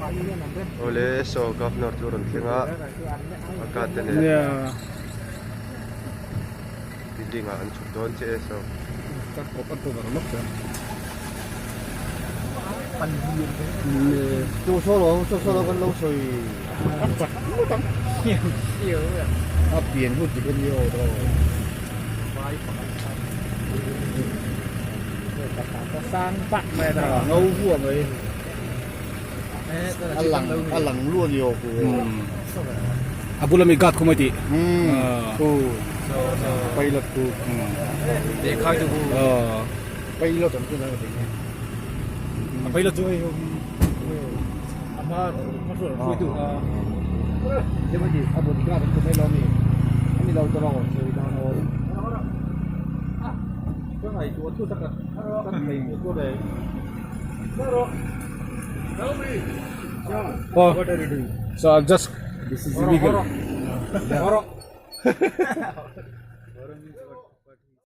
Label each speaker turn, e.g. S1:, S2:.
S1: Awle saw governor chu a rawn thleng a a guard te nen building ah an chhuk dawn chiah e saw.
S2: A bula mi guard khu mai tih a pilot chu hei So I'm just this is illegal.